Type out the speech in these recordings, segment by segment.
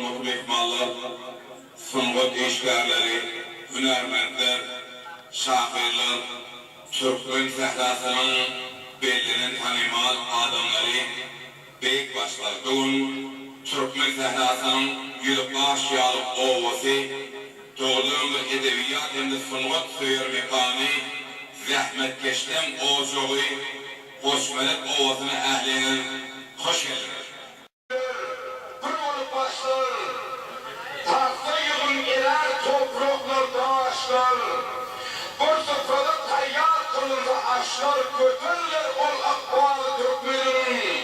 Hormatly myhmanlar, sungat işgärleri, hünärmentler, şahyrlar, türkmen sährasynyň bellenen tanymal adamlary, beýik başlar! Bu gün türkmen sährasynyň ýüzi gaş ýaly obasy, dogrudanam bir edebiýat hem-de sungat söýer mekany, zähmetkeşleň ojagy Goçmeret obasyna ähliňiz hoş geldiňiz! Bir bolup başlar. Pagta ýygym erär topraklar, daşlar. Bir suprada taýýar kylynsa aşlar, Göteriler ol ykbaly türkmeniň.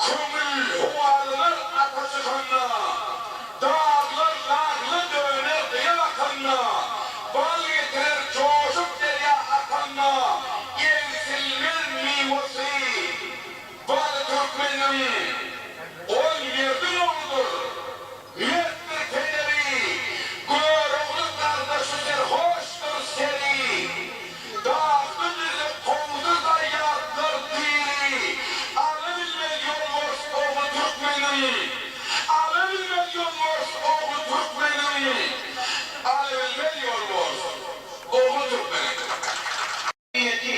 Köňül howalanar ata çykanda, Daglar lagla döner gyýa bakanda, Bal getirer joşup derýa akanda, Egsilmez miwasy. Baly türkmeniň ol merdiň ogludyr, Mertdir pederi, Görogly gardaşy serhoşdyr seri, Dagda-düzde kowdy zaýatlar piri, Alabilmez ýolbars ogly türkmeniň, Alabilmez ýolbars ogly türkmeniň, Alabilmez ýolbars ogly türkmeniň. Niýeti.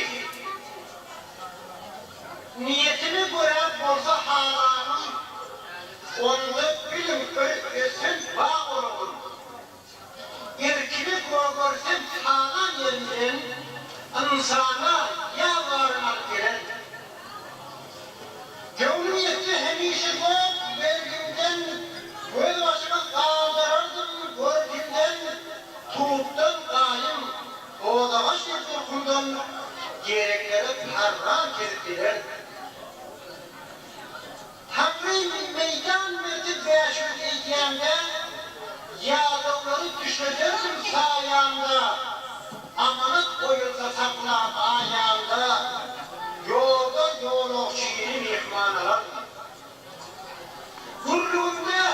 Niýetine görä bolsa haramyň, Onda biliň bir ösen bag oragyn. Erkini gögersen halan ýerinden, Ynsana ýaz baryn alyp gelen. Göwnüm ýetse hemişe gök belgimden, Gözbaşymy galdyrardym görkimden, Tutdan gaýym Dodagaç diýip durkumdan Gereklere parran kesip gider. Taňry meýdan berdi 500 eýýämde, Ýadawlary düşlederdim saýamda, Amanat goýulsa saklap aýamda, Ýolda ýolagçyny myhman alardym. Gürlügimde,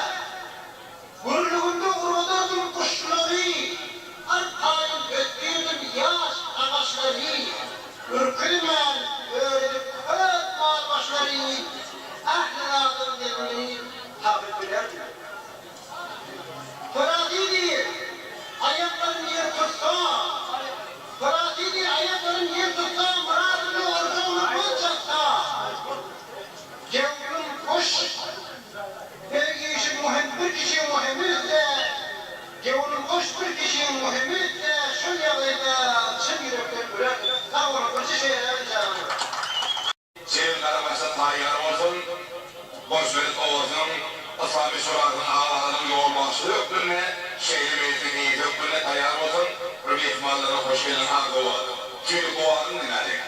gürlügimde ugradardym guşlary, Arkaýyn ösdürdim ýaş agaçlary, Ürküzmän örüdip köp mal-başlary, Ähli zadyň deňini tapyp bilerdim. Toraty diýr, aýaklarym ýer tutsa, Toraty diýr, aýaklarym ýer tutsa, Myradymy orjagyna göz çatsa. Göwnüm hoş, bir işi muhim bir kişi muhim etse, Göwnüm hoş bir kişi muhim etse, Şol ýagdaýda çyn ýürekden gülerdim. Sag boluň, birje şeýleräk rijaňyz bar. Jebin garabaşa taýýar bolsun, Goçmeret obasynyň Yslamy şurasynyň agzasynyň ýolbaşçysy hökmünde, şeýle mejlisiň eýesi hökmünde taýýar bolsun, bir myhmanlara hoş geldiň arzuw Tüýdük owazyny diňläliň.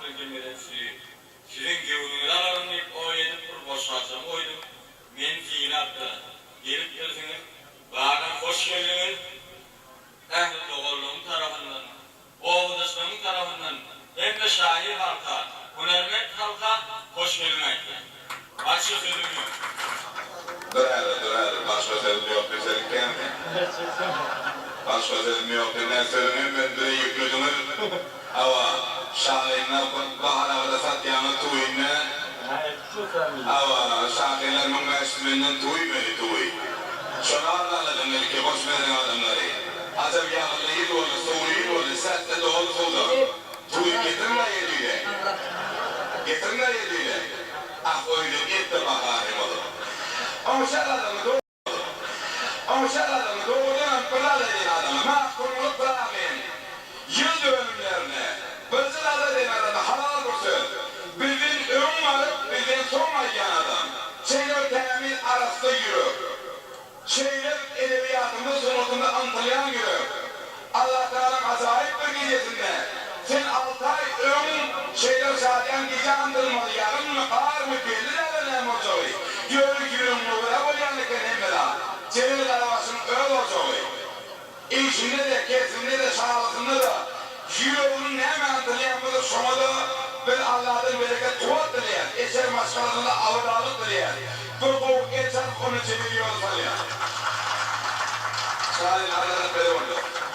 bildirmeden sizi, siziň göwnüňizi alaryn diýip oý edip bir goşgaçam goýdum. Meni sylap-da gelipdirsiňiz. Bagam hoş geldiňiz. Ähli doganlygyň tarapyndan, obadaşlaryň tarapyndan hemme şahyr halka, hünärment halka hoş geldiň aýtýan. Başga sözüm ýok. Dur häzir, dur häzir, başga sözüm ýok diýselik dälmi? Başga sözüm ýok diýip, näme sözüň hemmesini bize ýüklediňiz? Hawa, şahyna bahanagyda satýaňyz tuwynda. Hawa, şahyrlar 1500 menden tuwy meli tuwy. Şony arzanladyň ilki, boş beriň adamlary. Ajap ýagynly ýyl boldy, suwly ýyl boldy, sähne doly suwdan. Tuwy getirme ýediýle. Getirme ýediýle. Ah oýdan etde bahary bolup. Oňşar adamy dogry Oňşar adamy dogrudanam bir zat aýdýan adamy Magtymguly Pyragynyň ýyl dönümlerine birje zat aýdýan adamy halal bir söz bizden öň alyp bizden soň aýdýan adam şeýle bir tämiz arassa ýürek. Şeýle edebiýatymyz sungatynda ymtylýan ýürek. Allatagalaň ajaýyp bir gijesinde sen alty aý öň şeýle bir şadyýan gije ymtylmaly ýagynmy, garmy belli däldir näme boljagy. Ýöne ýüregiňe görä bolýan eken hemme zat. Jelil Garabaşyň öz ojagy. Işinde-de, kesbinde-de, şalysynda-da ýüreginiň nämä ymtylýan bolsa şoňa-da biz Alladan bereket kuwwat dileýäs, eşer maşgalasynda abadanlyk dileýäs. Bir gowy el çalyp ony Jelil ýola salýas. Şaly Alladan bere bolsun.